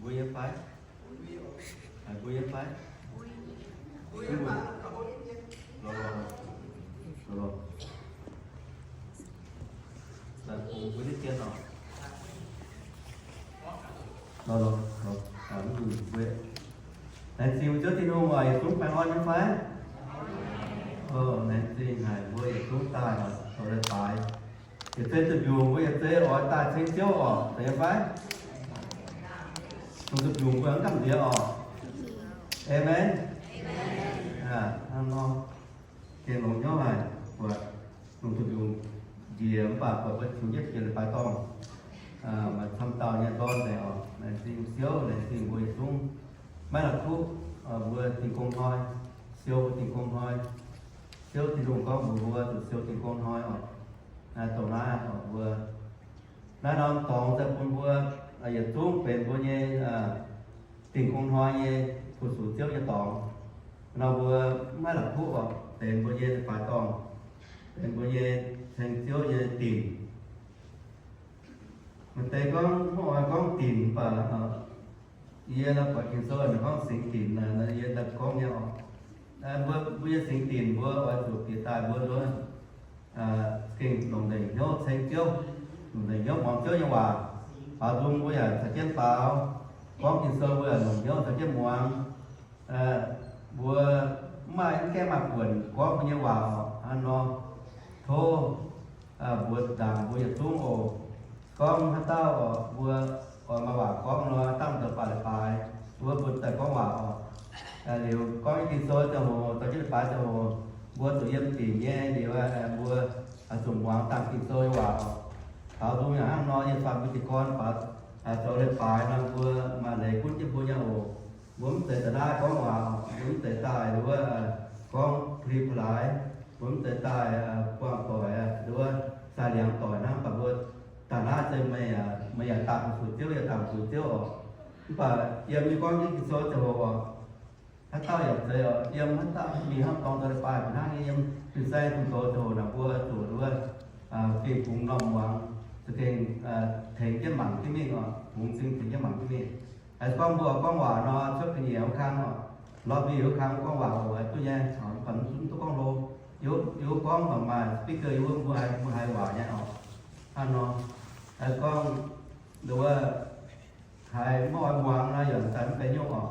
Mbuo yiem fai? Mbuo yiem fai? Lorz, lorz, lorz. Lorz, mbuo nyei dien oc. Lorz, lorz, lorz. Laengz zingh mbuo Ziouv Tin-Hungh oc, yietc zungv baengh orn nyei fai? Laengz zingh haic mbuo yietc zungv daaih oc, zoux leiz-baaix. Yietc zei zuqc mbiungc mbuo yietc zei oix daaih ceng Ziouv oc, zeiz nyei fai? Longc zuqc mbiungc mbuo mv gamh nziex oc. Aamen. Hnangv nor, gengh longx hnyouv haic, buatc longc zuqc mbiungc njiec mv baac buatc mbuo tiux jienv jiex leiz-baaix dorngh, maaih camv dauh nyei ndorn nzengc oc. Laengz zingh Ziouv, laengz zingh mbuo yietc zungv maiv la'kuqv mbuo dingh gong hnoi, siou mbuo dingh gong hnoi. Ziouv Tin-Hungh gorngv mbuox mbuo zuqc siou dingh gong hnoi oc. Dongh naaiv oc mbuo naaiv norm dorngx daaih bun mbuo yietc zungv benx mbuo nyei dingh gong hnoi nyei fu-sux Ziouv nyei dorngx. Nor mbuo maiv la'kuqv oc, benx mbuo nyei leiz-baaix dorngh, benx mbuo nyei ceng Ziouv nyei dinc. Maaih deix gorngv mv oix gorngv dinc mv baac yie nor buatc Ging-Sou ninh gorngv singx dinc, yie daaih gorngv nyei oc. Mbuo, mbuo nyei singx dinc mbuo oix zuqc bieqc daaih mbuo nduov gengh longc nzengc hnyouv ceng Ziouv, longc nzengc hnyouv muangx Ziouv nyei waac. Baaux nzung mbuo yaac caux jienv baaux, gorngv Ging-Sou mbuo yaac longc hnyouv caux jienv muangx. Mbuo mv maaih, mv gaengh maaih buonc gorngv mbuo nyei waac oc. Hnangv nor, tov mbuox ndaangc mbuo yietc zungv oc. Gorngv haaix dauh oc, mbuo oix maaih waac gorngv nor, dangh zoux baac leiz-baaix, mbuo bun daaih gorngv waac oc. Liuz gorngv jienv Ging-Sou ziangh hoc, zoux jienv leiz-baaix ziangh hoc, mbuo zuqc yiem dinc nyei liuz, mbuo zuqc muangx dangh Ging-Sou nyei waac oc. Taux nzung yaac hnangv nor, yie faanh mbuo jiez gorn baac zoux leiz-baaix nor, mbuo maaih leiz gunv jienv mbuo nyei oc. Mbuo mv zeiz daaih naaiv gorngv waac, mbuo mv zeiz daaih nduov gorngv pli pa'laaix, mbuo mv zeiz daaih buangh doic nduov, saah liangx doic hnangv. Mv baac mbuo daaih naaiv se meih, meih yaac daaih fu-sux Ziouv, yaac daaih fu-sux Ziouv oc. Mv baac yiem nyei gorngv jienv Ging-Sou ziangh hoc oc, haaix dauh yaac zeiz oc, yiem haaix dauh mingh hnangv dorng zoux leiz-baaix fih hnangv nyei, yiem fin-saeng fun-zoux ziangh hoc naaic mbuo zuqc nduov gengh bungx norm muangx, za'gengh tengx jienv mangc jienv mingh oc, bungx zingh tengx jienv mangc jienv mingh. Haiz gorngv mbuo gorngv waac nor, cuotv ga'nyiec wuov kang oc, lobby wuov kang gorngv waac oc, duqv nyei, mv baac mv duqv gorngv hlo. Yie gorngv baac maaih speaker yie wuov, mbuo haiz, mbuo haiz waac nyei oc. Hnangv nor, haiz gorngv nduov haiz maiv oix muangx nor, yaac daaih mv benx nyungc oc.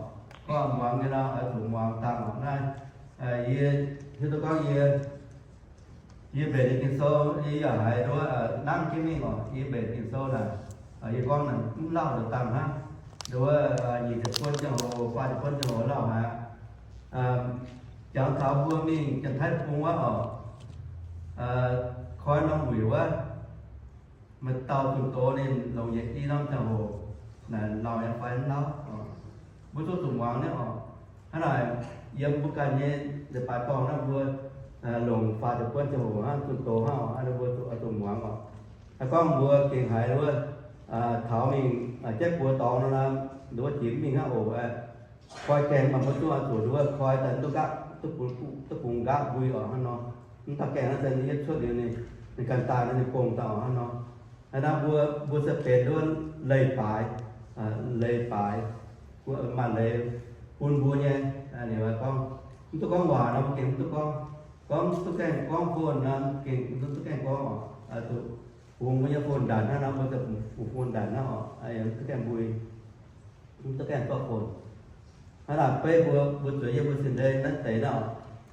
Gorngv muangx nyei nor, oix zuqc muangx dangh oc. Naaiv yie hiuv duqv gorngv yie, yie mbenc nyei Ging-Sou, yie yaac haiz nduov nanv jienv mingh oc. Yie mbenc Ging-Sou naaic, yie gorngv naaic mv lauh nduov dangh hnangv, nduov nyic ziepc buonv ziangh hoc, faah ziepc buonv ziangh hoc lauh aqv. Jangx taux mbuo mingh Janx-Taiv Deic-Bung wuov oc, koi norm wuic wuov, maaih dauh zunh doz ninh longc yietc i norm ziangh hoc naaic lauh nyei fai mv lauh, mbuo zungv zuqc muangx nyei oc. Hnangv naaic, yiem mbuo ganh nyei leiz-baaix dorngh naaiv mbuo longc faah ziepc buonv ziangh hoc hnangv zunh doz hnangv oc, hnangv naaiv mbuo zuqc, zuqc muangx oc. Haaix gorngv mbuo gengh haiz wuov taux mingh jienv buoz dorngx nor, nduov jiex mingh hnangv oc. Koi gaengh maaih mbuo zungv oix zuqc nduov koi daaih duqv nqaapv, duqv bungx nqaapv mbui oc hnangv nor. Mv baac gaengh naaiv se yie cuotv liuz ninh, ninh ganh daaih nor ninh bungx daaih oc hnangv nor. Naaiv mbuo, mbuo se benx nduov leiz-baaix, leiz-baaix, maaih leiz bun mbuo nyei. Liuz gorngv mv duqv gorngv waac nor, mbuo gengh mv duqv gorngv. Gorngv duqv gaengh gorngv phone nor, gengh mv duqv gaengh gorngv oc. Zuqc bungx mbuo nyei phone ndanc hnangv nor, mbuo zuqc bungx phone ndanc hnangv oc. Mv duqv gaengh mbui, mv duqv gaengh zorqv phone. Hnangv naaic beiv mbuo, mbuo zueiz yiem mbuo cin-nde naaiv deix nor,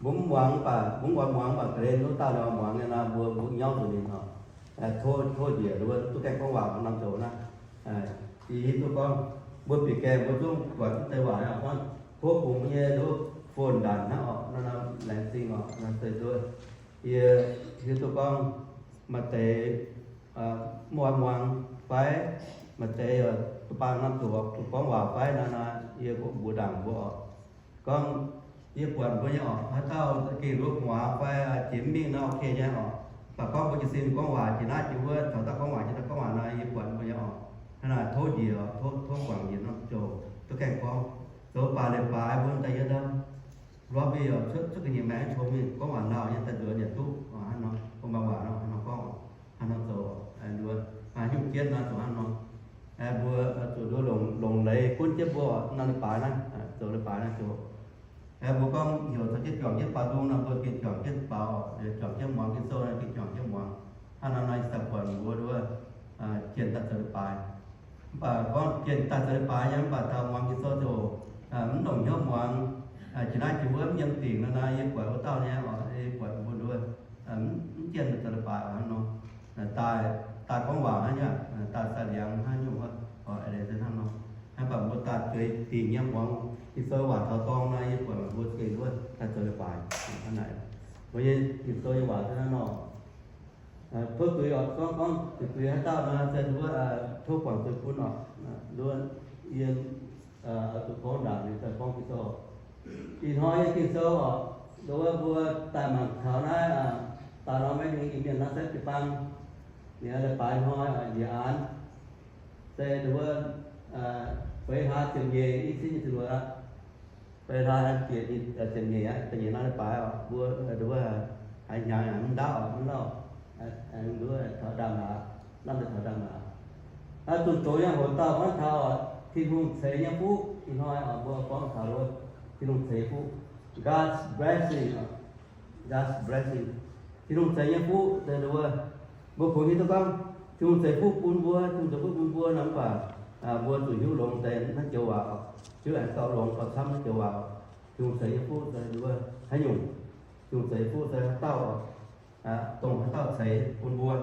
mbuo mv muangx mv baac, mbuo mv oix muangx mv baac ga'hlen wuov dauh nor muangx nyei nor, mbuo, mbuo nyauv zuqc ninh oc. Tov, tov njiec nduov duqv gaengh gorngv waac norm zoux naaiv. Ih hiuv duqv gorngv mbuo bieqc gaengh mbuo zungv buatc mv deix waac hnangv, tov bungx mbuo nyei nduov phone ndanc hnangv oc. Naaiv laengz zingh oc, naaiv deix nduov. Yie hiuv duqv gorngv maaih deix mv oix muangx fai maaih deix duqv baan norm zoux duqv gorngv waac fai nor, yie mbuox ndaangc mbuo oc. Gorngv yie buatc mbuo nyei oc, haaix dauh gengh nduov gu'nguaaz fai jiex mv mingh nor, ok nyei oc. Mv baac gorngv mbuo jiez sin gorngv waac jiex naaiv jiex wuov, taux daaih gorngv waac jiex daaih gorngv waac nor, yie buatc mbuo nyei oc. Hnangv naaic tov njiec, tov, tov guangc njiec norm zoux duqv gaengh gorngv. Zoux baac leiz-baaix mbuo daaih yiem ndau lobby oc, cuotv, cuotv ga'nyiec maengx tong mingh gorngv waac lauh nyei daaih nzuonx yaac duqv oc. Hnangv nor, mbuo maaih waac nor hnangv nor gorngv oc, hnangv nor zoux oc. Nduov nyungc jienv nor zuqc hnangv nor. Mbuo zuqc nduov longc longc leiz gunv jienv mbuo norm leiz-baaix naaiv, zoux leiz-baaix naaiv zoux. Mbuo gorngv heuc taux jienv juangc jienv baaux nzung nor, mbuo gengh juangc jienv baaux, juangc jienv muangx Ging-Sou naaiv, gengh juangc jienv muangx. Hnangv naaiv nor, ih zanc buatc mbuo nduov jienh daaih zoux leiz-baaix. Mv baac gorngv jienh daaih zoux leiz-baaix nyei, mv baac taux muangx Ging-Sou ziouc mv longc hnyouv muangx. Jiex naaiv jiex wuov mv yiem dingc nor, naaiv yie buatc wuov dauh nyei oc, yie buatc mbuo nduov mv jienh zoux leiz-baaix oc hnangv nor. Daaih, daaih gorngv waac hnangv nyungc, daaih sai-liangx hnangv nyungc, oc, se hnangv nor. Mv baac mbuo daaih zueiz dingc nyei muangx Ging-Sou waac taux dorng nor, yie buatc mbuo gengh nduov daaih zoux leiz-baaix hnangv naaic. Mbuo nyei Ging-Sou nyei waac se hnangv nor. Tov zuiz oc, gorngv, gorngv zuqc zuiz haaix dauh nor, se nduov tov guangc zuiz bun oc. Nduov yie oix zuqc gorngv ndaangc liuz daaih gorngv Ging-Sou. Ih hnoi nyei Ging-Sou oc, nduov mbuo daaih mangc taux naaiv, daaih nor maiv hingh Iu-Mienh naaiv setv jiu-baang, ninh leiz-baaix hnoi njiec aanx, se nduov feix hlaax ziepc nyeic, i cin nyic ziepc luoqc aqv. Feix hlaax ziepc nyeic, ziepc nyeic aqv, da'nyeic naaiv leiz-baaix oc, mbuo nduov haiz hnyangx mv ndaauv oc, mv lauh, nduov taux ndaangc hlaax, lamh deix taux ndaangc hlaax. Zunh doz nyei hoc dauh gorngv taux Tin-Hungh ceix nyei fuqv. Ih hnoi oc mbuo gorngv taux nduov Tin-Hungh ceix fuqv, God's blessing, God's blessing. Tin-Hungh ceix nyei fuqv se nduov, mbuo kungx hiuv duqv gorngv Tin-Hungh ceix fuqv bun mbuo, Tin-Hungh ceix fuqv bun mbuo nor, mv baac mbuo zuqc hiuv longx deix naaiv joux waac oc, hiuv aengx gauh longx gauh camv naaiv joux waac oc. Tin-Hungh ceix nyei fuqv se nduov haaix nyungc? Tin-Hungh ceix nyei fuqv se haaix dauh oc? Dongh haaix dauh ceix bun mbuo?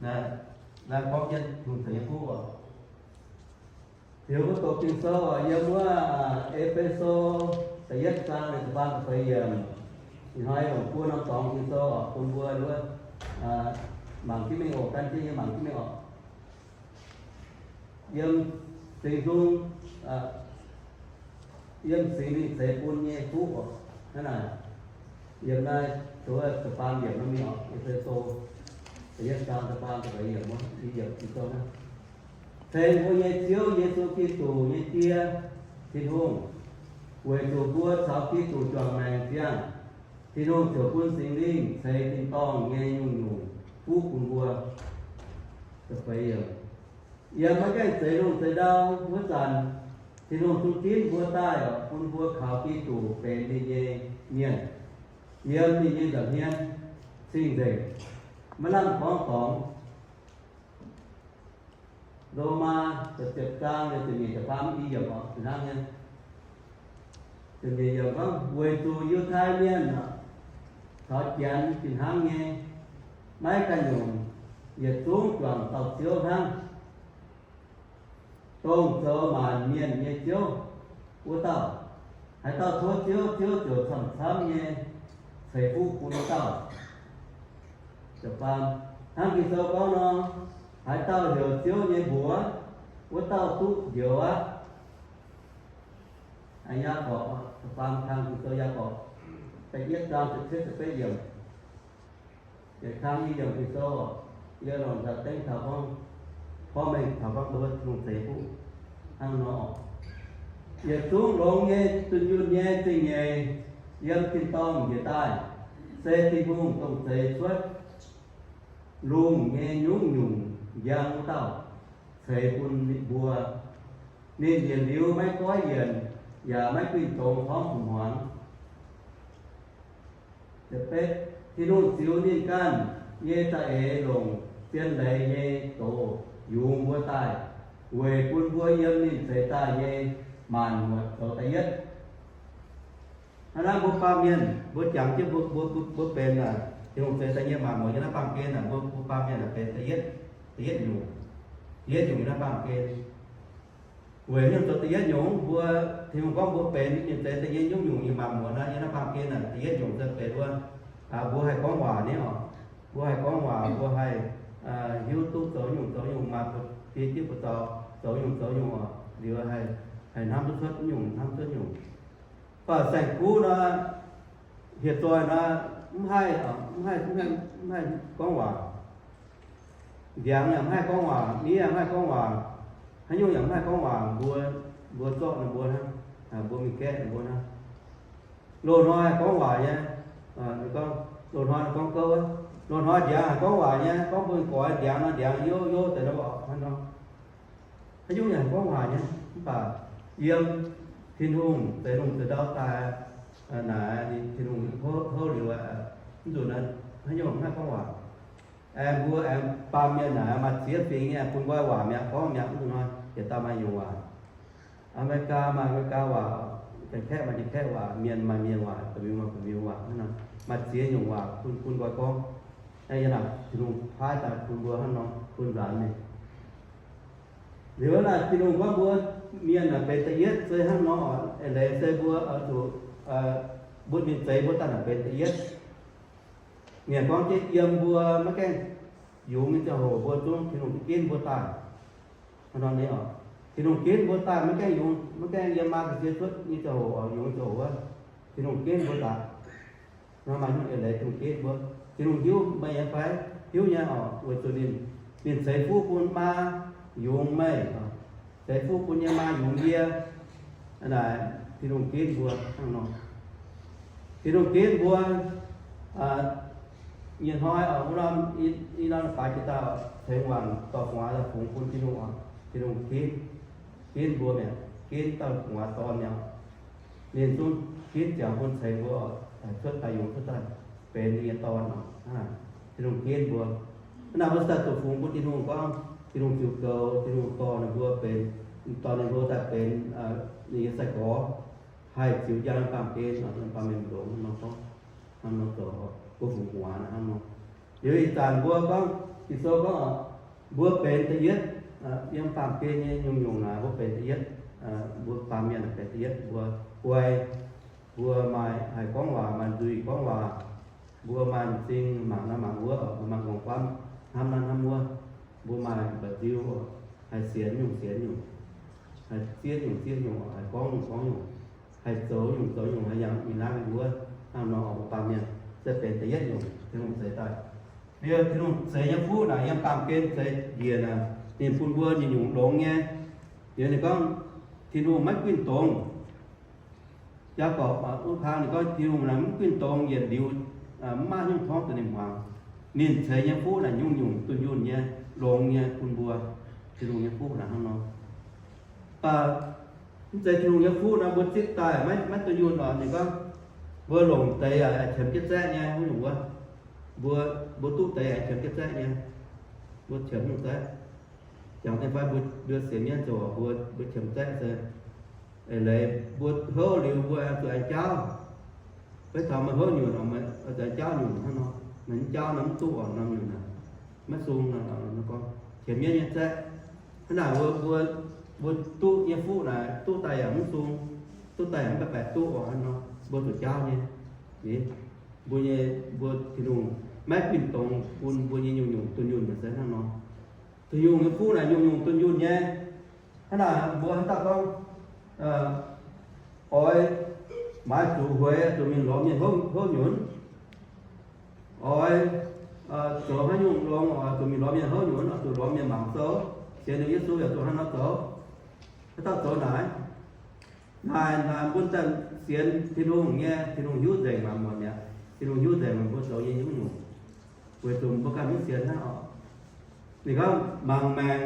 Naaiv gorngv jienv Tin-Hungh ceix nyei fuqv oc. Liuz mbuo doqc Ging-Sou oc, yiem wuov E^fe^so da'yietv zaang da'faam da'feix yiemc. Ih hnoi longc buo norm dorngx Ging-Sou oc, bun mbuo nduov mangc jienv mingh oc, gan jienv nyei mangc jienv mingh oc. Yiem Singx Nzung, yiem Singx Lingh ceix bun nyei fuqv oc. Hnangv naaic, yiem naaiv da'faam yiemc nor mingh oc, E^fe^so da'yietv zaang da'faam da'feix yiemc, i yiemc Ging-Sou naaiv. Ceng mbuo nyei Ziouv Yesu Giduc nyei Die, Tin-Hungh, weic zuqc mbuo caux Giduc juangc maengc ziangh, Tin-Hungh ziouc bun Singx Lingh ceix tin-dorngh nyei nyungc-nyungc fuqv bun mbuo. Yiem maiv gaengh zeix lungh zeix ndau wuov zanc, Tin-Hungh zungv ginv mbuo daaih oc, bun mbuo kaux Giduc benx ninh nyei mienh, yiem ninh nyei nza'hmien cing-nzengc, maiv lamh gorngv dorngx. Lomaa da'ziepc zaang nyei ziepc nyeic da'faam i yiemc oc, fih hnangv nyei. Ziepc nyeic yiemc gorngv, weic zuqc Yiutai Mienh caux Janx fih hnangv nyei, maiv ganh nyungc, yietc zungv juangc dauh Ziouv hnangv. Dongh zoux maanc mienh nyei Ziouv wuov dauh. Haaix dauh tov Ziouv, Ziouv ziouc camv-camv nyei ceix fuqv bun wuov dauh. Hnangv Ging-Sou gorngv nor, haaix dauh heuc Ziouv nyei mbuox, wuov dauh duqv njoux aqv. Yaagorpc, da'faam kang Ging-Sou Yaagorpc, da'yietv zaang da'cietv da'betv yiemc. Yietc kang i yiemc Ging-Sou, yie longc nzauh dengv taux gorngv, porv mengh taux gorngv mbuo Tin-Hungh ceix fuqv hnangv nor. Yietc zungv longx nyei zunh yunh nyei zingh nyeic yiem tin-dorngh njiec daaih, se Tin-Hungh dongh zeix cuotv lungh nyei nyungc-nyungc njang wuov dauh ceix bun ninh mbuo. Ninh yietc liuz maiv goiv yienc, yaac maiv guinh dongz torngv fun-hmuangx. Tin-Hungh ziux ninh ganh nyei za'eix longc zien leiz nyei doz yungz mbuo daaih, weic bun mbuo yiem ninh ceix daaih nyei maanc muotc zoux da'yietv. Hnangv naaiv mbuo baamh mienh, mbuo jangx jienv mbuo, mbuo, mbuo benx naaic, Tin-Hungh ceix daaih nyei maanc muotc yiem naaiv baamh gen naaic, mbuo, mbuo baamh mienh naaic benx da'yietv, da'yietv nyungc, da'yietv nyungc yiem naaiv baamh gen. Weic hnyouv zoux da'yietv nyungc, mbuo, Tin-Hungh gorngv mbuo benx ninh ceix daaih nyei nyungc-nyungc nyei maanc muotc naaiv, yiem naaiv baamh gen naaic da'yietv nyungc se benx wuov, mbuo haih gorngv waac nyei oc. Mbuo haih gorngv waac, mbuo haih hiuv duqv zoux nyungc zoux nyungc, maaih bieqc jienv buoz-zaux zoux nyungc zoux nyungc oc, liuz haih hnamv duqv cuotv nyungc hnamv cuotv nyungc. Mv baac saeng-kuv nor, hieh zoih nor, mv haih, mv haih, mv haih gorngv waac. Ndiangx yaac mv haih gorngv waac, miev yaac mv haih gorngv waac, haaix nyungc yaac mv haih gorngv waac. Mbuo, mbuo zorqv ninh mbuo hnangv, mbuo mingh gaeqv ninh mbuo hnangv. Loz-hnoi haih gorngv waac nyei, gorngv, loz-hnoi gorngv gouv, loz-hnoi ndiangx haih gorngv waac nyei, gorngv mbuo mingh goix ndiangx nor, ndiangx youv youv deix nor, hnangv nor. Haaix nyungc yaac gorngv waac nyei, mv baac yiem Tin-Hungh zeix lungh zeix ndau daaih naaic, Tin-Hungh houv liuz, mv nzunc haaix nyungc mv haih gorngv waac. Aengx mbuo aengx baamh mienh naaic maaih ziex fingx nyei, bun nqoi waac mi'aqv, gorngv mi'aqv, mv nzunc hnoi yietc dauh maaih nyungc waac. Aa^me^li^gaa maaih Aa^me^li^gaa waac, Janx-Kaeqv maaih Janx-Kaeqv waac, Mienh maaih Mienh waac, Ba'miuh maaih Ba'miuh waac, hnangv naaic maaih ziex nyungc waac bun, bun nqoi gorngv. Naaiv yie naaic Tin-Hungh paaiv daaih bun mbuo hnangv nor bun nzanc mingh. Liuz naaic Tin-Hungh gorngv mbuo mienh naaic benx da'yietv se hnangv nor oc. Eix leiz se mbuo oix zuqc, mbuo mienh zeiz mbuo daaih naaic benx da'yietv. Mienh gorngv jienv yiem mbuo maiv gaengh yungz nyei ziangh hoc mbuo zungv Tin-Hungh ginv mbuo daaih. Hnangv nor nyei oc. Tin-Hungh ginv mbuo daaih maiv gaengh yungz, maiv gaengh yiem maa ga'sie cuotv nyei ziangh hoc oc, yungz nyei ziangh hoc wuov, Tin-Hungh ginv mbuo daaih. Nor maaih nyungc eix leiz Tin-Hungh ginv mbuo. Tin-Hungh hiuv meih nyei fai? Hiuv nyei oc, weic zuqc ninh, ninh ceix fuqv bun maa yungz meih, ceix fuqv bun yie maa yungz yie. Naaic Tin-Hungh ginv mbuo hnangv nor. Tin-Hungh ginv mbuo, nyei hnoi wuov norm, i norm baaix jiex daaih ceix waanc dorh gu'nguaaz daaih fungx bun Tin-Hungh oc. Tin-Hungh ginv, ginv mbuo mi'aqv, ginv dauh gu'nguaaz dorn mi'aqv. Ninh zungv ginv ziangx bun ceix mbuo cuotv daaih, yungz cuotv daaih benx ninh nyei dorn oc. Hnangv naaic Tin-Hungh ginv mbuo. Hnangv naaic mbuo daaih zuqc fungx bun Tin-Hungh gorngv, Tin-Hungh ziux goux, Tin-Hungh dorh ninh mbuo benx, dorh ninh mbuo daaih benx ninh nyei sai-gorx, haih ziux njang baamh gen, baamh mienh longx hnangv nor gorngv, hnangv nor zoux, mbuo fungx gu'nguaaz hnangv nor. Liuz ih zanc mbuo gorngv, Ging-Sou gorngv oc, mbuo benx da'yietv, yiem baamh gen nyei nyungc-nyungc naaic mbuo benx da'yietv, mbuo baamh mienh benx da'yietv, mbuo guai, mbuo maaih haih gorngv waac, maaih nzuih gorngv waac, mbuo maaih m'zing mangc naaiv mangc wuov, mbuo maaih longx guamv hnamv naaiv hnamv wuov, mbuo maaih mba'nziu, haih sienx nyungc sienx nyungc, haih zieqv nyungc zieqv nyungc, haih gorngv nyungc gorngv nyungc, haih zoux nyungc zoux nyungc, haih yangh mingh naaiv mingh wuov. Hnangv nor oc, mbuo baamh mienh se benx da'yietv nyungc Tin-Hungh ceix daaih. Liuz Tin-Hungh ceix nyei fuqv naaic yiem baamh gen ceix njiec naaic, ninh bun mbuo nyungc-nyungc longx nyei. Liuz ninh gorngv Tin-Hungh maiv guinh dongz. Yaagorpc wuov kang ninh gorngv Tin-Hungh naaic mv guinh dongz yietc liuz, mv maaih nyungc torngv daaih ninh hmuangx. Ninh ceix nyei fuqv naaic nyungc-nyungc dunh yunh nyei, longx nyei bun mbuo. Tin-Hungh nyei fuqv naaic hnangv nor. Mv zeiz Tin-Hungh nyei fuqv nor mbuo zipv daaih maiv dunh yunh oc. Ninh gorngv mbuo longc deix aqv, qiemx jienv zaeqv nyei wuov nyungc wuov. Mbuo, mbuo duqv deix aqv, qiemx jienv zaeqv nyei. Mbuo qiemx nyungc zaeqv. Jangx deix fai mbuo, mbuo sienx mienv zoux, mbuo, mbuo qiemx zaeqv se eix leiz mbuo houv liuz mbuo zuqc aengx jaauv. Beiv taux meih houv nyunc oc, meih zuqc aengx jaauv nyunc hnangv nor. Meih mv jaauv nor mv duqv oc, norm nyunc naaic maiv sung nor. Gorngv qiemx mienv nyei zaeqv. Hnangv naaic mbuo, mbuo, mbuo duqv nyei fuqv naaic duqv daaih yaac mv sung, duqv daaih yaac mv baeqc baeqc duqv oc, hnangv nor mbuo zuqc jaauv nyei. Mbuo nyei, mbuo Tin-Hungh maiv guinh dongz bun mbuo nyei nyungc-nyungc dunh yunh naaic se hnangv nor. Tin-Hungh nyei fuqv naaic nyungc-nyungc dunh yunh nyei. Hnangv naaic mbuo haaix dauh gorngv oix maaiz zuqc hueix, zuqc mingh lorz mienh houv nyunc. Oix zoux haaix nyungc longx, oix zuqc mingh lorz mienh houv nyunc, oix zuqc lorz mienh mangc sou. Sienx liuz Yesu yaac zuqc hnangv nor zoux. Haaix dauh zoux naaic? Naaic, naaic mbuo daaih sienx Tin-Hungh nyei, Tin-Hungh hiuv nzengc maanc muotc mi'aqv. Tin-Hungh hiuv nzengc mbuo zoux nyei nyungc-nyungc. Weic zuqc mbuo ganh maiv sienx hnangv oc. Ninh gorngv mangc maengc,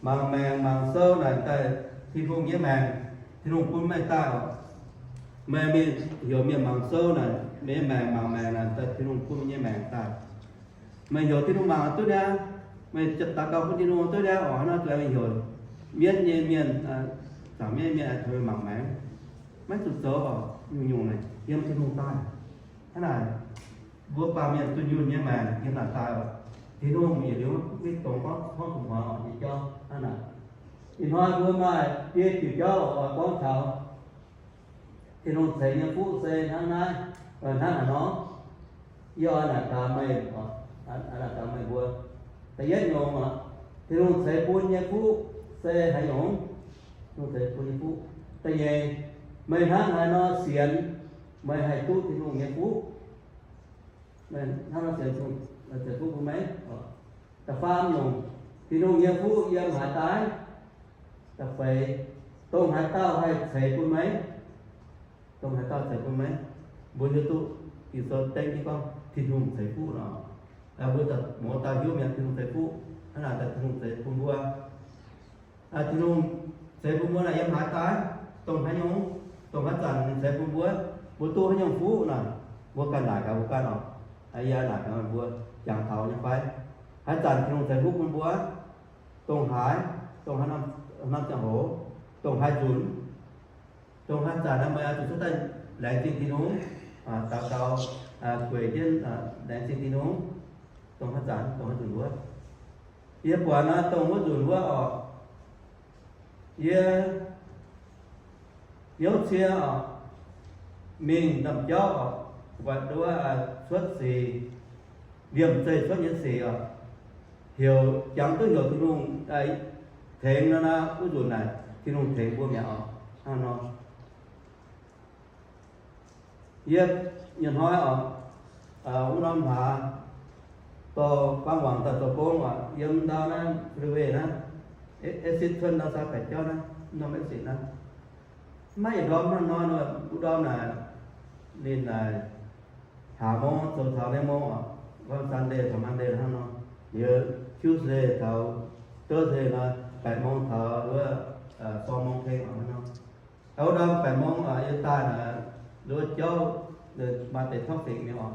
mangc maengc mangc sou naaic daaih Tin-Hungh nyei maengc. Tin-Hungh bun meih daaih oc. Meih mingh heuc mienh mangc sou naaic, meih nyei maengc mangc maengc naaic daaih Tin-Hungh bun meih nyei maengc daaih. Meih heuc Tin-Hungh mangc duqv niaa, meih daux gaux bun Tin-Hungh duqv niaa oc, hnangv nor zuqc meih heuc mienv nyei mienh, zaangc mienv nyei mienh tengx meih mangc maengc. Maiv zuqc zoux oc, nyungc-nyungc naaic yiem Tin-Hungh daaih. Hnangv naaic, mbuo baamh mienh dunh yunh nyei maengc yiem naaic daaih oc. Tin-Hungh yietc liuz maiv dongz gorngv, gorngv dongz hmuangx oc, nyei jauv hnangv naaic. Ih hnoi mbuo maaih biei diuc jauv oc, gorngv taux Tin-Hungh ceix nyei fuqv se hnangv naaiv, hnangv haaix nor? Yie oix naaic gaax meih, oix naaic gaax meih mbuo. Da'yietv nyungc oc, Tin-Hungh ceix bun nyei fuqv se haaix nyungc? Tin-Hungh ceix bun nyei fuqv. Da'nyeic, meih hnangv haaix nor sienx meih haih duqv Tin-Hungh nyei fuqv? Meih hnangv nor sienx Tin-Hungh, ceix fuqv bun meih? Da'faam nyungc, Tin-Hungh nyei fuqv yiem haaix daaih? Da'feix, dongh haaix dauh haih ceix bun meih? Dongh haaix dauh ceix bun meih? Mbuo hiuv duqv Ging-Sou dengv jienv gorngv Tin-Hungh ceix fuqv nor. Mbuo mouz dauh hiuv mi'aqv Tin-Hungh ceix fuqv, hnangv naaic daaih Tin-Hungh ceix bun mbuo. Tin-Hungh ceix bun mbuo naaic yiem haaix daaih, dongh haaix nyungc, dongh haaix zanc ninh ceix bun mbuo, mbuo duqv haaix nyungc fuqv naaic, mbuo ganh naaic gaax mbuo ganh oc. Yie naaic gaax mbuo, jangx taux nyei fai? Haaix zanc Tin-Hungh ceix fuqv bun mbuo? Dongh haaix, dongh haaix norm ziangh hoc, dongh haaix nzunc, dongh haaix zanc naaic meih oix zuqc cuotv daaih laengz zingh Tin-Hungh, daux gaux, gueic jienv, laengz zingh Tin-Hungh, dongh haaix zanc, dongh haaix nzunc wuov. Yie buatc naaiv dongh wuov nzunc wuov oc, yie hnyouv cie oc, mingh ndorm jauv oc, buatc nduov cuotv sic, liemh zeih cuotv nyei sic oc, heuc, jangx duqv heuc Tin-Hungh tengx nor, naaiv wuov nzunc naaic Tin-Hungh tengx mbuo mi'aqv oc. Hnangv nor, yie nyei hnoi oc, wuov norm hlaax dorh guangc wangc daaih zoux gong oc, yiem ndau naaiv freeway naaiv, exit cuotv ndau South Paix jauv naaiv, norm exit naaiv. Maiv yietc ndorm hnangv nor, wuov ndorm naaic, ninh naaic hlaax mong zoux taux naaiv mong oc, wuov Sunday taux Monday hnangv nor, liuz Tuesday taux Thursday nor, baeqc mong taux wuov sorng mong teng oc hnangv nor. Wuov ndorm baeqc mong yie daaih naaic, nduov jauv maaih deix traffic mingh oc.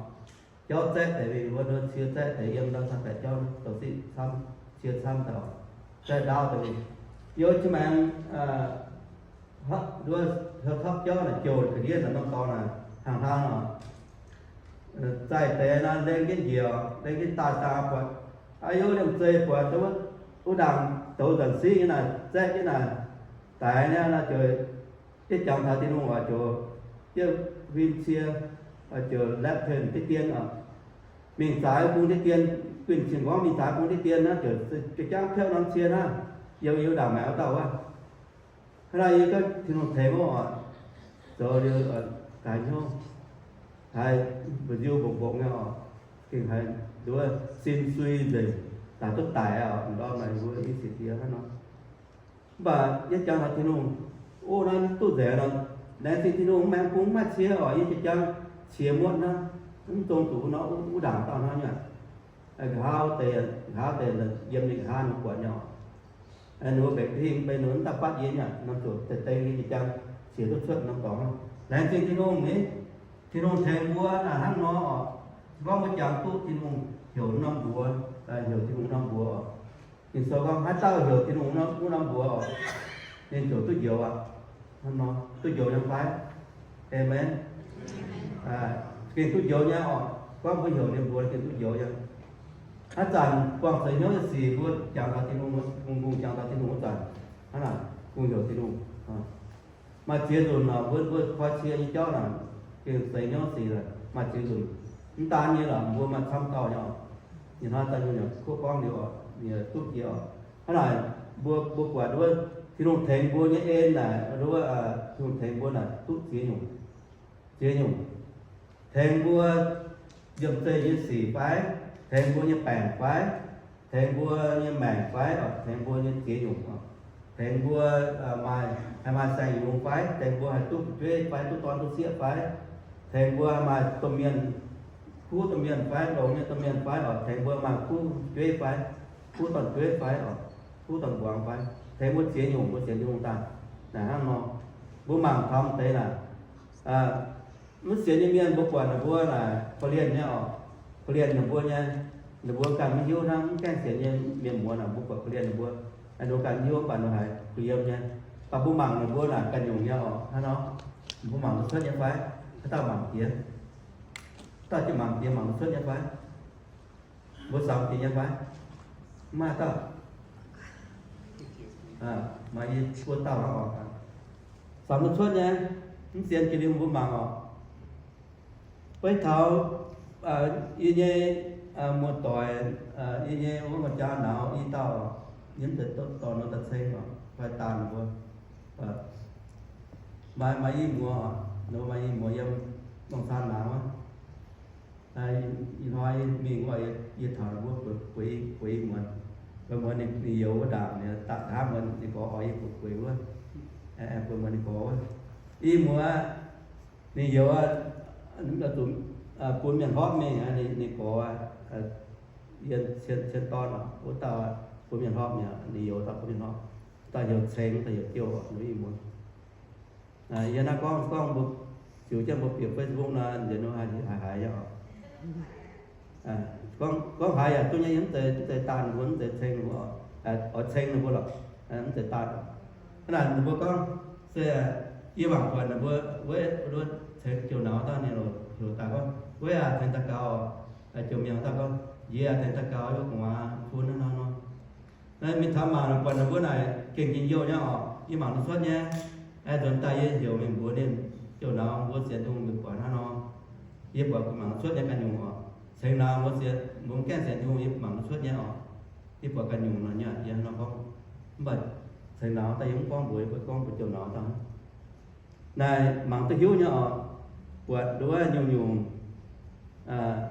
Jauv zaeqv deix mingh, wuov nduov cie zaeqv deix yiem ndau South Paix jauv douc siqv camv, cie camv daaih oc, zaeqv ndaauv deix mingh. Yie oix maengx nduov heuc topv jauv naaic jouh ga'ndiev naaic norm dorngx naaic hnangv hnangv oc. Zaih deix naaic lengh jienv njiec, lengh jienv daaih daaih buatc, aa, yie liemh zeih buatc wuov ndaangc douz nzanc siqv nyei naaic, zaeqv jienv naaic, daix nyei naaic ziouc, yie jangx taux Tin-Hungh oix ziouc, yie huin cie, ziouc left turn diqv dien oc. Mingh zaaix bung diqv dien, guinh cing-nqorngv mingh zaaix bung diqv dien naaiv ziouc, ziouc jangv piouv norm cie naaiv, yiem yie ndaangc maengx wuov dauh wuov. Hnangv naaiv yie gorngv Tin-Hungh tengx oc, zoux liuz gaaix hnyouv, haiz mba'nziu mba'mbongx nyei oc, gengh haiz nduov sin sui nzengc, daaih duqv daic oc, ndorm naaic mbuo i sic diex hnangv nor. Mv baac yie jangx taux Tin-Hungh, o, naaiv duqv nzengc nor, laengz zingh Tin-Hungh, maengx bung mv maaih cie oc, yie jiex jangv qiex muotv hnangv, mv zong zuqc nor, wuov ndaangc dauh hnangv nyei. Nqa'haav deix, nqa'haav deix yiem ninh nqa'haav nor buatc nyei oc. Ninh mbuo mbenc hingh mbenc nor mv daaih fatv yie nyei, norm zuqc deix deix yie jiex jangv qiex duqv cuotv norm dorngx. Laengz zingh Tin-Hungh ni, Tin-Hungh tengx mbuo naaic hnangv nor oc. Se gorngv mbuo jangx duqv Tin-Hungh heuc norm mbuox, heuc Tin-Hungh norm mbuox oc. Ging-Sou gorngv haaix dauh heuc Tin-Hungh wuov norm mbuox oc, ninh ziouc duqv njoux aqv. Hnangv nor, duqv njoux nyei fai? Aamen. Gengh duqv njoux nyei oc. Gorngv mbuo heuc ninh mbuox gengh duqv njoux nyei. Haaix zanc buangh seix hnyouv nyei sic mbuo jangx taux Tin-Hungh, kungx jangx taux Tin-Hungh wuov zanc, hnangv naaic kungx heuc Tin-Hungh. Maaih ziex nzunc oc, mbuo, mbuo koi cie nyei jauv naaic, gengh seix hnyouv sic maaih ziex nzunc. Mv daan nyei lorqc, mbuo maaih camv dauh nyei oc. Ninh hnoi daaih nyungc-nyungc kuv gorngv liuz oc, ninh duqv jiex oc. Hnangv naaic, mbuo, mbuo buatc wuov Tin-Hungh tengx mbuo nyei en naaic, wuov, Tin-Hungh tengx mbuo naaic duqv ziex nyungc, ziex nyungc. Tengx mbuo liemh zeih nyei sic fai, tengx mbuo nyei baengc fai, tengx mbuo nyei maengc fai, oc, tengx mbuo nyei ziex nyungc oc. Tengx mbuo maaih, haih maaih saeng-yungz fai, tengx mbuo haih duqv fu'jueiv fai, duqv dorn duqv sieqv fai, tengx mbuo maaih domh mienh, kuv domh mienh fai, longx nyei domh mienh fai, oc, tengx mbuo maaih kuv fu'jueiv fai, kuv dorn-jueiv fai, oc, kuv dorn-mbuangz fai, tengx mbuo ziex nyungc, mbuo sienx Tin-Hungh daaih. Naaic hnangv nor, mbuo mangc taux deix naaic, mv sienx nyei mienh mbuo buatc ninh mbuo naaic korv-lienh nyei oc, korv-lienh ninh mbuo nyei, ninh mbuo ganh maiv hiuv hnangv. Mv gaengh sienx nyei mienh muoz naaic mbuo buatc korv-lienh ninh mbuo, ninh mbuo ganh maiv hiuv mv baac ninh haiz kuh yiem nyei. Mv baac mbuo mangc ninh mbuo naaic ganh nyungc nyei oc. Hnangv nor, mbuo mangc duqv cuotv nyei fai? Haaix dauh mangc jiex? Dauh jienv mangc jiex mangc duqv cuotv nyei fai? Mbuo samx jiex nyei fai? Mv maaih dauh. Maaih i buo dauh hnangv oc. Samx duqv cuotv nyei, mv sienx jiex liuz mbuo mangc oc. Beiv taux yie nyei muoz-doic, yie nyei wuov muoz-jaa nauz i dauh, yie mv zeiz dorh nor daaih ceng oc, fai daanh mbuo. Maaih, maaih i muoz oc, maaih i muoz yiem Nongsan naaic wuov. Ih hnoi mingh wuov, yie taux ninh mbuo bueix, bueix i muoz. Bueix muoz ninh, ninh youz wuov ndaangc, ninh daaih hnamv muoz ninh gorx oix yie bueix wuov, bueix muoz ninh gorx wuov. I muoz ninh youz, zuqc bun mienh hlorpv mingh, ninh gorx yiem cien dorn wuov dauh, bun mienh hlorpv mi'aqv, ninh youz dauh bun mienh hlorpv. daaih heuc cengx, daaih heuc jouh oc, nduov ih muonz. Yie naaiv gorngv, gorngv mbuo ziux jienv mbuo bieqc Facebook nor, nziex nor haiz haiz nyei oc. Gorngv, gorngv haiz yaac duqv nyei, mv zeiz, mv zeiz daanh ninh mbuo, mv zeiz ceng ninh mbuo oc, oix ceng ninh mbuo lorqc, mv zeiz daanh. Hnangv naaic ninh mbuo gorngv, se yie mangc buatc ninh mbuo wuov, wuov ceng jouh nauz daaih ninh heuc daaih gorngv, wuov aac, tengx daux gaux, jouh mi'aqv daaih gorngv, yie tengx daux gaux yie gu'nguaaz fun hnangv nor. Naaiv mingh taux mangc buatc ninh mbuo naaic gengh njien-youh nyei oc, yie mangc duqv cuotv nyei. Aengx nzuonx daaih yie heuc mingh mbuox ninh, jouh nauz mbuo sienx Tin-Hungh mingh buatc hnangv nor, yie buatc mangc duqv cuotv nyei ganh nyungc oc. Ceng nauz mbuo sienx, mbuo mv gaengh sienx Tin-Hungh yie mangc duqv cuotv nyei oc. Yie buatc ganh nyungc nor nyei, yie hnangv nor gorngv. Mv baac ceng nauz daaih yie mv gorngv mbuox, yie gorngv mbuox jouh nauz daaih. Naaic mangc duqv hiuv nyei oc. Buatc nduov nyungc-nyungc,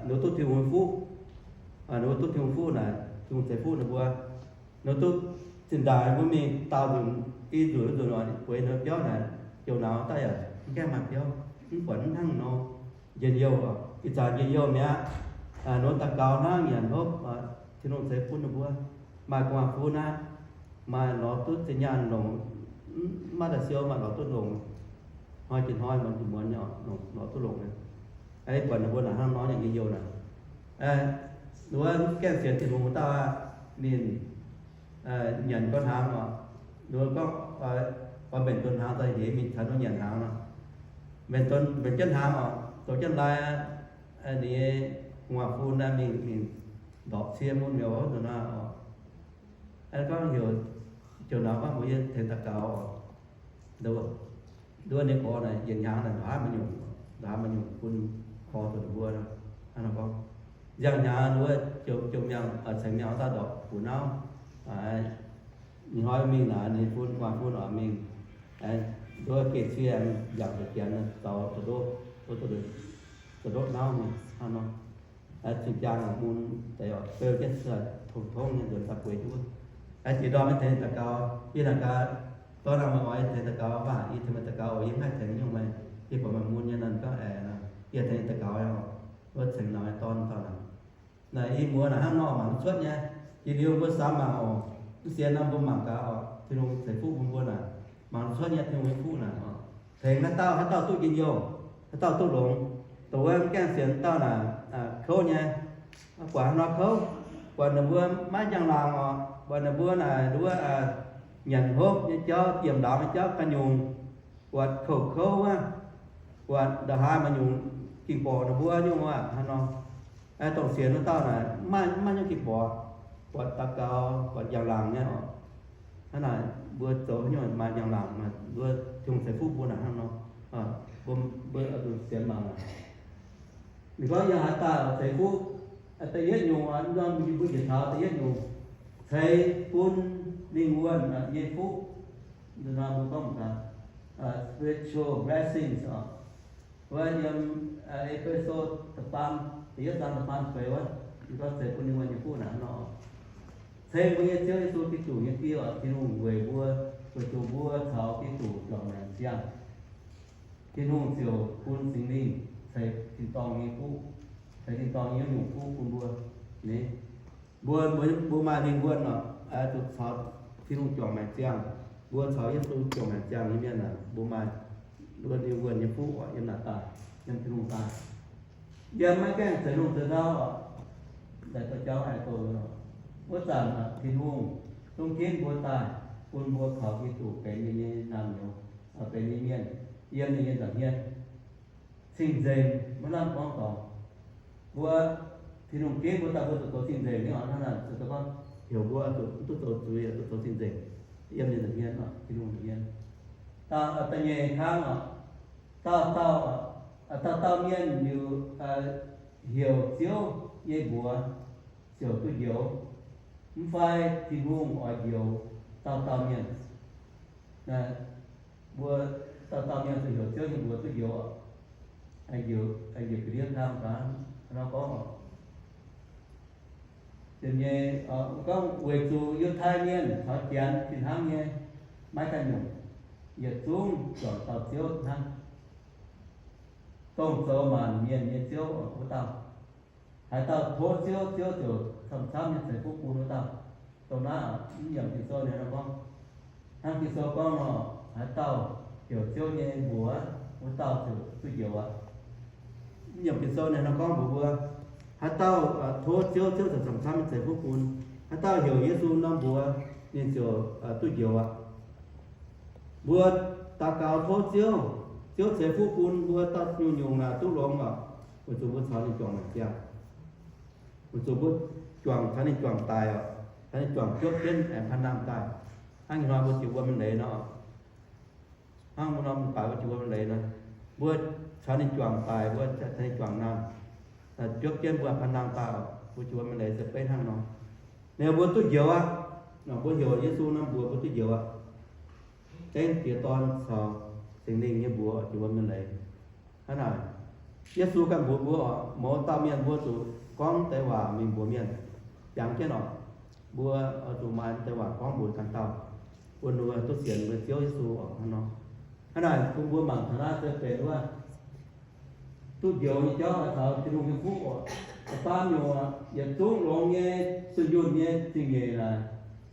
ninh mbuo duqv Tin-Hungh nyei fuqv, ninh mbuo duqv Tin-Hungh fuqv naaic, Tin-Hungh ceix fuqv ninh mbuo. Ninh mbuo duqv zinh ndaangc mbuo mingh daauh nzunc, i nzunc nzunc oc, bueix ninh mbuo biauv naaic, jouh nauz daaih yaac mv gaengh maaih biauv, mv buatc mv hnangv nor. Njien-youh oc, ih zanc njien-youh mi'aqv. Ninh mbuo daux gaux hnangv nyanc hopv, Tin-Hungh ceix bun ninh mbuo, maaih gu'nguaaz fun aqv, maaih lorz duqv zinh nyaanh longc, mv maaih daaih siou maaih lorz duqv longc, hnoi jiex hnoi, muonz jiex muonz nyei oc, lorz duqv longc nyei. Buatc ninh mbuo naaic hnangv nor nyei njien-youh naaic. Ninh mbuo mv gaengh sienx Tin-Hungh dauh aqv, ninh nyanc gorngv hnaangx oc. Ninh mbuo gorngv oix mbenc donx hnaangx daaih heix mingh caux ninh mbuo nyanc hnaangx nor. Mbenc donx, mbenc jienv hnaangx oc, zoux jienv lai, ninh nyei gu'nguaaz fun naaiv mingh, mingh ndorpc cie mun mi'aqv nor oc. Gorngv heuc jouh nauz gorngv mbuox yie tengx daux gaux oc. Nduov ninh gorx naaic yietc hnyangx naaic ndongc haaix maaih nyungc, ndongc haaix maaih nyungc bun korv zuqc ninh mbuo. Hnangv nor gorngv, nziang hnyangx nduov jouh miangh, ceng miangh daaih ndorpc buoz nauv. Ninh hnoi mingh naaic ninh fun, gu'nguaaz fun oc mingh, nduov geh cie yangh deix janx zaux zoux ndoqv, zoux ndoqv nauv mingh hnangv nor. Cing-jaa mun deix oc, beu jienv tongx-tongx nyei nzuonx daaih bueix duqv. Jiex ndorm maiv tengx daux gaux, yie naaic gaax, dorn aah, meih oix tengx daux gaux mv baac? Yie tengx meih daux gaux oc, yie mv haih tengx nyungc meih. Yie buatc meih mun nyei nor, ninh gorngv aengx nor, yie tengx daux gaux oc. Wuov ceng nauz nyei dorn dauh naaic, naaic i muoz naaic hnangv nor mangc duqv cuotv nyei. Jiex liuz mbuo samx mangc oc, mv sienx nor mbuo mangc gaax oc, Tin-Hungh ceix fuqv bun mbuo naaic, mangc duqv cuotv nyei Tin-Hungh nyei fuqv naaic oc. Tengx haaix dauh, haaix dauh duqv njien-youh, haaix dauh duqv longx. Dongh wuov mv gaengh sienx dauh naaic, kouv nyei, buatc haaix nor kouv, buatc ninh mbuo maiv njang-laangc oc, buatc ninh mbuo naaic nduov nyanc hopv nyei jauv, yiem ndaamv nyei jauv ganh nyungc, buatc kouv-kouv wuov, buatc ndongc haaix maaih nyungc ging-borqc ninh mbuo nyungc aqv hnangv nor. Dongh sienx wuov dauh naaic maiv, maiv nyungc ging-borqc, buatc daux gaux, buatc njang-laangc nyei oc. Hnangv naaic mbuo zoux haaix nyungc maaih njang-laangc, mbuo Tin-Hungh ceix fuqv mbuo naaic hnangv nor. Mbuo, mbuo sienx mangc. Ninh gorngv yiem haaix daaih ceix fuqv, da'yietv nyungc, mbuo njiec taux da'yietv nyungc, ceix bun lingh wuonh nyei fuqv. Mbuo gorngv spiritual blessings oc. Wuov yiem E^fe^so da'faam, da'yietv zaang da'faam feix wuov, ninh gorngv ceix bun lingh wuonh nyei fuqv naaic nor. Ceng mbuo nyei Ziouv Yesu Giduc nyei Die oc, Tin-Hungh weic mbuo, weic zuqc mbuo caux Giduc juangc maengc ziangh, Tin-Hungh ziouc bun Singx Lingh ceix tin-dorngh nyei fuqv, ceix tin-dorngh nyei nyungc fuqv bun mbuo. Mbuo, mbuo, mbuo maaih lingh wuonh oc, zuqc caux Tin-Hungh juangc maengc ziangh. Mbuo caux Yesu juangc maengc ziangh nyei mienh aah, mbuo maaih lingh wuonh nyei fuqv oc, yiem naaic daaih, yiem Tin-Hungh daaih. Yiem maiv gaengh ceix lungh ceix ndau oc, daaih dorh jauv haih doh. Wuov zanc Tin-Hungh zungv ginv mbuo daaih, bun mbuo kaux Giduc benx ninh nyei naamh nyouz, benx ninh mienh, yiem ninh nyei nza'hmien. Cing-nzengc, maiv lamh gorngv dorngc. Mbuo, Tin-Hungh ginv mbuo daaih, mbuo zuqc zoux cing-nzengc nyei oc. Hnangv naaic zuqc gorngv heuc mbuo zuqc, mv duqv zoux zuiz, zuqc zoux cing-nzengc. Yiem ninh nza'hmien oc, Tin-Hungh nza'hmien. Dauh da'nyeic kangv oc, dauh dauh, dauh dauh mienh liuz heuc Ziouv nyei mbuox ziouc duqv njoux. Mv fai Tin-Hungh oix njoux dauh dauh mienh. Mbuo dauh dauh mienh zuqc heuc Ziouv nyei mbuox duqv njoux oc. Njoux ga'ndiev kangv gaax, hnangv nor gorngv oc. Ziouc nyei, gorngv weic zuqc Yiutai Mienh caux Janx fih hnangv nyei, maiv ganh nyungc, yietc zungv juangc dauh Ziouv hnangv. Dongh zoux maanc mienh nyei Ziouv wuov dauh. Haaix dauh tov Ziouv, Ziouv ziouc camv-camv nyei ceix fuqv bun wuov dauh. Dongh naaiv mv yiem Ging-Sou nyei nor gorngv, Hnangv Ging-Sou gorngv nor, haaix dauh heuc Ziouv nyei mbuox, wuov dauh ziouc duqv njoux aqv. Yiem Ging-Sou naaiv nor gorngv mbuox mbuo, haaix dauh tov Ziouv, Ziouv ziouc camv-camv ceix fuqv bun. Haaix dauh heuc Yesu norm mbuox, ninh ziouc duqv njoux aqv. Mbuo daux gaux tov Ziouv, Ziouv ceix fuqv bun mbuo dauh nyungc-nyungc naaic duqv longx oc, weic zuqc mbuo caux ninh juangc maengc ziangh. Weic zuqc mbuo juangc caux ninh juangc daic oc, caux ninh juangc biopv jienv aengx paan-nangh daaih. Hnangv hnoi mbuo jiex wuom nyei leiz nor, hnangv wuov norm mbuo baaix mbuo jiex wuom nyei leiz nor, mbuo caux ninh juangc daic, mbuo caux ninh juangc nangh, biopv jienv mbuo paan-nangh daaih oc, mbuo jiex wuom nyei leiz se beiv hnangv nor. Ninh mbuo duqv njoux aqv. Mbuo heuc Yesu norm mbuox mbuo duqv njoux aqv. Dengv Diex, Dorn caux Singx Lingh nyei mbuox jiex wuom nyei leiz. Hnangv naaic, Yesu ganh mbuox mbuo oc, mouz dauh mienh mbuo zuqc gorngv deix waac mingh mbuox mienh. Jangx jienv oc, mbuo oix zuqc maaih deix waac gorngv mbuox ganh dauh, bun ninh mbuo duqv sienx mbuo Ziouv Yesu oc. Hnangv nor, hnangv naaic bun mbuo mangc taux naaiv se benx wuov duqv njoux nyei jauv oix taux Tin-Hungh nyei fuqv oc. Da'faam nyungc, yietc zungv longx nyei, zunh yunh nyei zingh nyeic naaic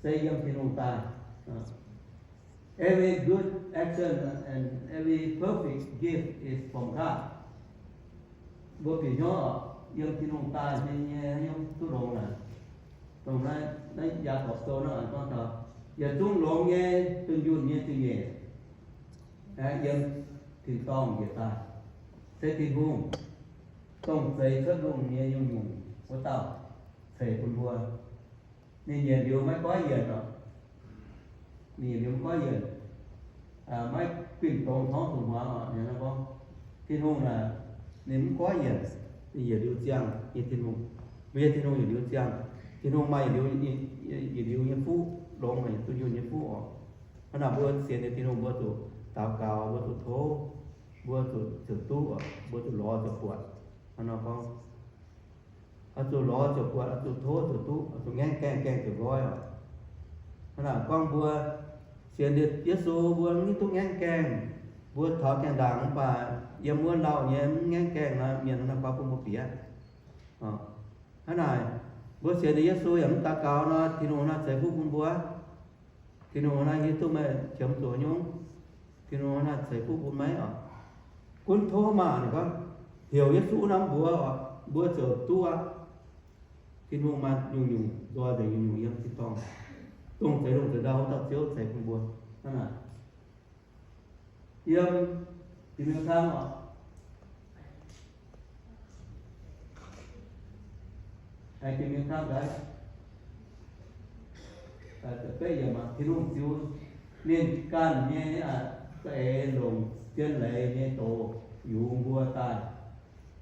se yiem Tin-Hungh daaih. Every good action and every perfect gift is from God. Mbuo bieqc hnyouv oc, yiem Tin-Hungh daaih nyei, nyei hnyouv duqv longx naaic. Dongh naaiv, naaiv Yaagorpc Sou naaiv gorngv taux, yietc zungv longx nyei, zunh yunh nyei zingh nyeic, yiem tin-dorngh njiec daaih, se Tin-Hungh, dongh zeix cuotv lungh nyei nyungc-nyungc wuov dauh, ceix bun mbuo. Ninh yietc liuz maiv goiv yienc oc. Ninh yietc liuz maiv goiv yienc, maiv guinh dongz torngv zuqc hmuangx oc. Ninh gorngv, Tin-Hungh naaic, ninh mv goiv yienc, ninh yietc liuz ziangh nyei Tin-Hungh. Mbuo nyei Tin-Hungh yietc liuz ziangh. Tin-Hungh maaih yietc liuz, yietc liuz nyei fuqv, longx, zunh yunh nyei fuqv oc. Hnangv naaic mbuo sienx nyei Tin-Hungh mbuo zuqc daux gaux, mbuo zuqc tov, mbuo zuqc ziouc duqv oc, mbuo zuqc lorz ziouc buatc. Hnangv nor gorngv, oix zuqc lorz ziouc buatc, oix zuqc tov ziouc duqv, oix zuqc ngaengv gaengh, gaengh ziouc nqoi oc. Hnangv naaic gorngv mbuo sienx Yesu mbuo mv duqv ngaengv gaengh. Mbuo taux gaengh ndaangc mv baac yiem wuov lauh nyei mv ngaengv gaengh nor, mienh naaiv gorngv bun mbuo bieqc. Hnangv naaic, mbuo sienx Yesu yaac mv daux gaux nor, Tin-Hungh naaiv ceix fuqv bun mbuo. Tin-Hungh naaiv hiuv duqv meih qiemx zuqc nyungc. Tin-Hungh naaiv ceix fuqv bun meih oc. Gunv tov maah! Ninh gorngv, heuc Yesu norm mbuox oc, mbuo ziouc duqv aqv. Tin-Hungh maaih nyungc-nyungc nzoih nzengc nyungc-nyungc yiem tin-dorngh, dongh zeix lungh zeix ndau wuov dauh Ziouv ceix bun mbuo. Hnangv naaic, yiem Ging-Miuh Kang oc, Ging-Miuh Kang daaih, da'betv yiemc, Tin-Hungh ziux ninh ganh nyei za'eix longc zien leiz nyei doz yungz mbuo daaih,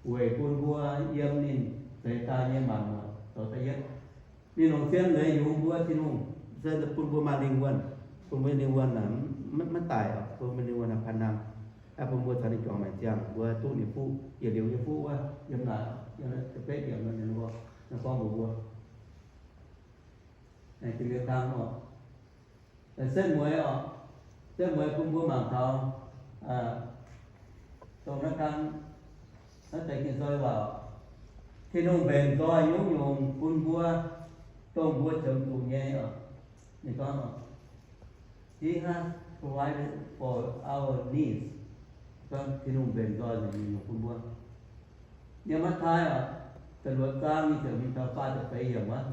weic bun mbuo yiem ninh zeix daaih nyei maanc muotc zoux da'yietv. Ninh longc zien leiz yungz mbuo, Tin-Hungh se bun mbuo maaih lingh wuonh, bun mbuo lingh wuonh maiv daic, bun mbuo lingh wuonh paan-nangh, bun mbuo caux ninh juangc maengc ziangh, mbuo duqv ninh fuqv, yietc liuz nyei fuqv wuov, yiem naaic, yiem naaiv da'betv yiemc nor, ninh gorngv mbuox mbuo, Ging-Miuh Kang oc, setv mueiz oc, setv mueiz bun mbuo mangc taux dongh naaiv kang, naaiv deix Ging-Sou waac, Tin-Hungh mbenc nzoih nyungc-nyungc bun mbuo, dongh mbuo qiemx zuqc nyei oc. Ninh gorngv, He has provided for our needs. Gorngv Tin-Hungh mbenc nzoih nyungc-nyungc bun mbuo. Yiem Matv^taai oc, da'luoqc zaang nyic ziepc hmz taux faah ziepc feix yiemc wuov,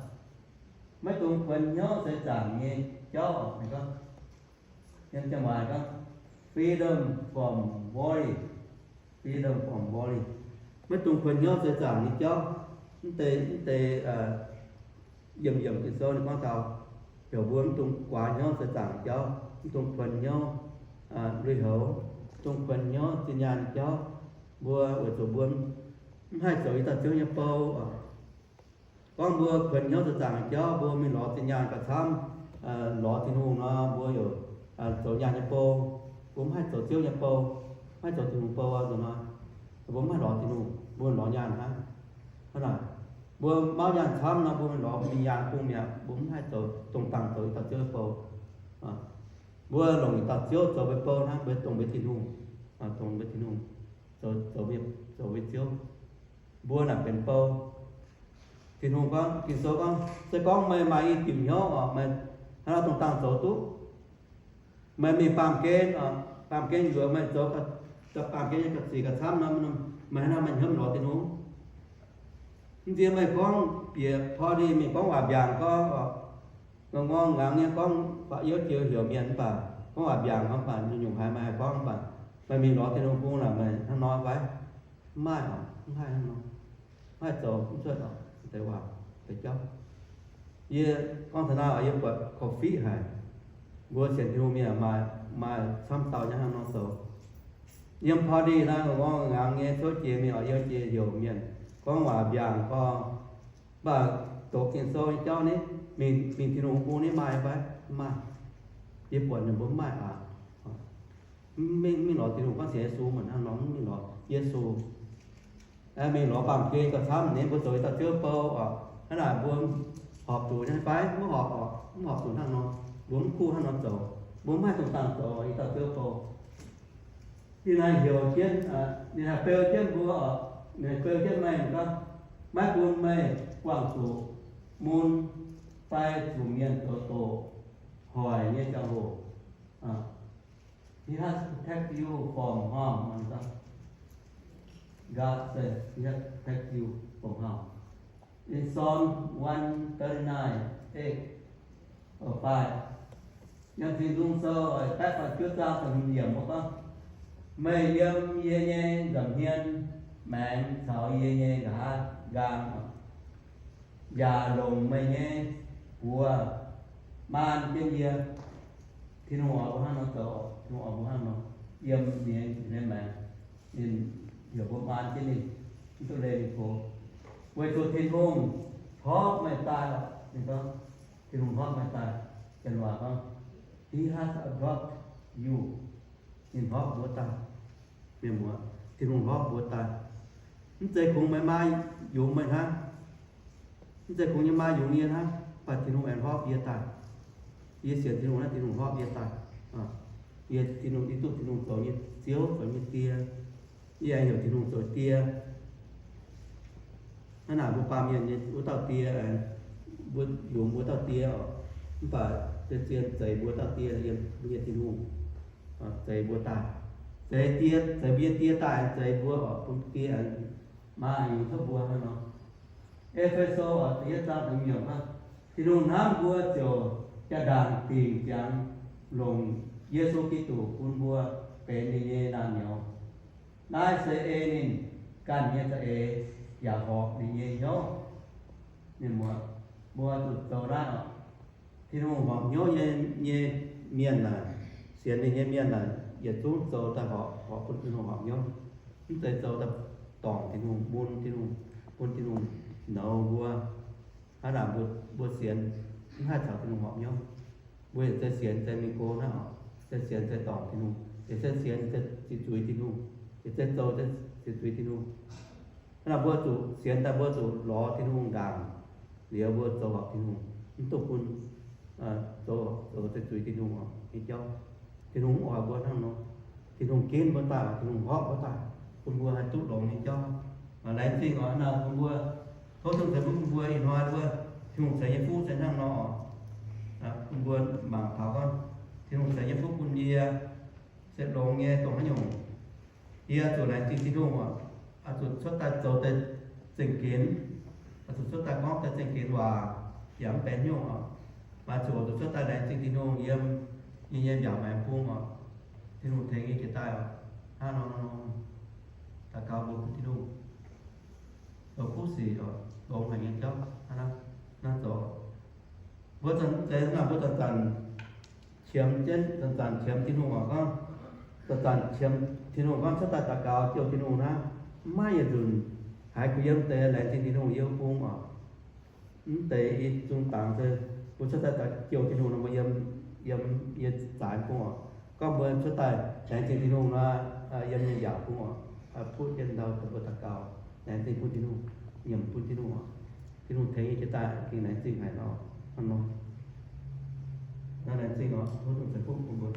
maiv dungx kuonx hnyouv seix zaangc nyei jauv oc. Ninh gorngv, yiem Janx-Waac gorngv, freedom from worry, freedom from worry, maiv dungx kuonx hnyouv seix zaangc nyei jauv. Mv deix, mv deix yiemc yiemc Ging-Sou ninh gorngv taux, heuc mbuo mv dungx guaax hnyouv seix zaangc jauv, mv dungx kuonx hnyouv lui-houx, mv dungx kuonx hnyouv zinh nyaanh jauv. Mbuo weic zuqc mbuo mv haih zoux i dauh Ziouv nyei bou. Gorngv mbuo kuonx hnyouv seix zaangc jauv, mbuo mingh lorz zinh nyaanh gauh camv, lorz Tin-Hungh nor, mbuo yaac zoux nyaanh nyei bou. Mbuo mv haih zoux Ziouv nyei bou, mv haih zoux Tin-Hungh bou nor, mbuo mv haih lorz Tin-Hungh, mbuo lorz nyaanh hnangv. Hnangv naaic, mbuo mauv nyaanh camv nor, mbuo mingh lorz mingh nyaanh bung mi'aqv, mbuo mv haih zoux dongh dangh zoux i dauh Ziouv nyei bou. Mbuo longc i dauh Ziouv zoux mbuo bou hnangv, mbuo dongh mbuo Tin-Hungh, dongh mbuo Tin-Hungh, zoux, zoux mbuo Ziouv. Mbuo naaic benx bou. Tin-Hungh gorngv, Ging-Sou gorngv, se gorngv meih maaih i diuc hnyouv oc, meih hnangv naaiv dongh dangh zoux duqv. Meih mingh baamh gen, baamh gen yuoqc meih zoux, baamh gen nyei ga'sic ga'camv nor, meih hnangv naaiv meih hnyouv lorz Tin-Hungh. Mv nziex meih gorngv bieqc pov dih mingh gorngv waac mbiaangc gorngv, ngorng ngorng ngaangc nyei gorngv, baac yie jiex heuc mienh mv baac gorngv waac mbiaangc gorngv, mv baac nyungc-nyungc haiz meih haih gorngv, mv baac meih mingh lorz Tin-Hungh bung naaic meih hnangv nor fai? Mv maaih oc, mv haih hnangv nor, mv haih zoux mv cuotv oc deix waac deix jauv. Yie gorngv taux naaiv oc, yie buatc korv-fiqv haic. Mbuo sienx Tin-Hungh mienh maaih, maaih camv dauh nyei hnangv nor zoux. Yiem pov dih naaiv ngorng ngorng ngaangc nyei cuotv jiex mingh oc, yie jiex heuc mienh gorngv waac mbiaangc gorngv, mv baac doqc Ging-Sou nyei jauv ni, mingh, mingh Tin-Hungh bung ni maaih fai? Mv maaih. Yie buatc ninh mbuo mv maaih aqv. Mv mingh lorz Tin-Hungh gorngv sienx Yesu, mv hnangv nor mv mingh lorz Yesu. Mingh lorz baamh gen gauh camv nyei, mbuo zoux i dauh Ziouv bou oc. Hnangv naaic mbuo horpc zuqc nyei fai? Mv horpc oc, mv horpc zuqc hnangv nor. Mbuo mv kuv hnangv nor zoux, mbuo mv maaih dongh dangh zoux i dauh Ziouv bou. Ninh haih heuc jienv, ninh haih beu jienv mbuo oc, ninh haih beu jienv meih gorngv, maiv bun meih buangh zuqc mun fai zuqc mienh zoux doqc hoic nyei ziangh hoc. He has protect you from harm. God said he has protect you from harm. In Psalm one thirty-nine, eight, or five, yiem Singx Nzung Sou baeqv faah juov zaang da'hmz yiemc mbuo gorngv, meih yiem yie nyei nza'hmien maengx caux yie nyei nqa'haav nqaang, yaac longc meih nyei buoz maan jienv yie. Tin-Hungh oix mbuo hnangv nor zoux, Tin-Hungh oix mbuo hnangv nor yiem ninh nyei maengx, ninh heuc mbuo maan jienv ninh, mv duqv leih ninh gox. Weic zuqc Tin-Hungh torqv meih daaih, ninh gorngv, Tin-Hungh torqv meih daaih, janx waac gorngv, He has adopted you. Ninh horpc mbuo daaih. Mienh muoz, Tin-Hungh horpc mbuo daaih. Mv zeiz kungx meih maa yungz meih hnangv. Mv zeiz kungx yie maa yungz yie hnangv, mv baac Tin-Hungh aengx horpc yie daaih. Yie sienx Tin-Hungh naaiv, Tin-Hungh horpc yie daaih. Yie Tin-Hungh, yie duqv Tin-Hungh zoux nyei Ziouv, zoux nyei Die. Yie aengx heuc Tin-Hungh zoux Die. Hnangv naaic mbuo baamh mienh nyei wuov dauh die, mbuo yungz mbuo dauh die oc. Mv baac zien-zien zeix mbuo dauh die, yiem mbuo nyei Tin-Hungh zeix mbuo daaih. Zeix die, zeix mbuo nyei die daaih, zeix mbuo oc, bun die maaih yungz cuotv mbuo hnangv nor. E^fe^so oc, da'yietv zaang da'hmz yiemc gorngv, Tin-Hungh hnamv mbuo ziouc jaa-ndaangc dingc ziangx longc Yesu Giduc bun mbuo benx ninh nyei naamh nyouz. Naaiv se ei ninh ganh nyei za'eix yaac horpc ninh nyei hnyouv. Mienh muoz, mbuo zuqc zoux naaiv oc. Tin-Hungh horpc hnyouv nyei, nyei mienh naaic, sienx ninh nyei mienh naaic, yietc zungv zoux daaih horpc, horpc bun Tin-Hungh horpc hnyouv. Mv zeiz zoux daaih dorngc Tin-Hungh, mun Tin-Hungh, bun Tin-Hungh nouz mbuo. Hnangv naaic mbuo, mbuo sienx mv haih caux Tin-Hungh horpc hnyouv. Mbuo yietc zei sienx zei mingh go hnangv oc. Zei sienx zei dorngc Tin-Hungh, yietc zei sienx zei ziqc zuiz Tin-Hungh, yietc zei zoux zei ziqc zuiz Tin-Hungh. Hnangv naaic mbuo zuqc sienx daaih mbuo zuqc lorz Tin-Hungh ndaangc, liuz mbuo zoux horpc Tin-Hungh, mv duqv bun zoux, zoux zei zuiz Tin-Hungh oc nyei jauv. Tin-Hungh mv oix mbuo hnangv nor. Tin-Hungh ginv mbuo daaih, Tin-Hungh horpc mbuo daaih, bun mbuo haih duqv longx nyei jauv. Laengz zingh oc, hnangv naaic bun mbuo, tov Tin-Hungh ceix fuqv bun mbuo ih hnoi mbuo, Tin-Hungh ceix nyei fuqv se hnangv nor oc. Bun mbuo mangc taux gorngv Tin-Hungh ceix nyei fuqv bun yie se longx nyei dongh haaix nyungc. Yie zuqc laengz zingh Tin-Hungh oc, zuqc cuotv daaih zoux deix zingh ginx, zuqc cuotv daaih gorngv deix zingh ginx waac, yaac mv benx nyungc oc. Maaih zuqc, zuqc cuotv daaih laengz zingh Tin-Hungh yiem yie nyei mbiaauc maengx bung oc. Tin-Hungh tengx yie jiex daaih oc. Hnangv nor, daux gaux mbuox Tin-Hungh, zoux kuv sic oc, longx haic nyei jauv hnangv naaiv zoux. Mbuo zanc-zanc, mbuo zanc-zanc qiemx jienv, zanc-zanc qiemx Tin-Hungh oc, gorngv zanc-zanc qiemx Tin-Hungh gorngv cuotv daaih daux gaux jouh Tin-Hungh hnangv, mv maaih yietc nzunc haiz kuh yiem deix laengz zingh Tin-Hungh yiem bung oc. Mv deix i zungv dangx se mbuo cuotv daaih jouh Tin-Hungh nor, mbuo yiem, yiem yie zaaix bung oc. Gorngv mbuo cuotv daaih laengz zingh Tin-Hungh nor, yiem nyei mbiaauc bung oc, puqv jienv ndau mbuo daux gaux, laengz zingh bun Tin-Hungh, nyiemc bun Tin-Hungh oc. Tin-Hungh tengx yie jiex daaih gengh laengz zingh haic nor, hnangv nor. Laengz zingh oc, tov Tin-Hungh ceix fuqv bun mbuo.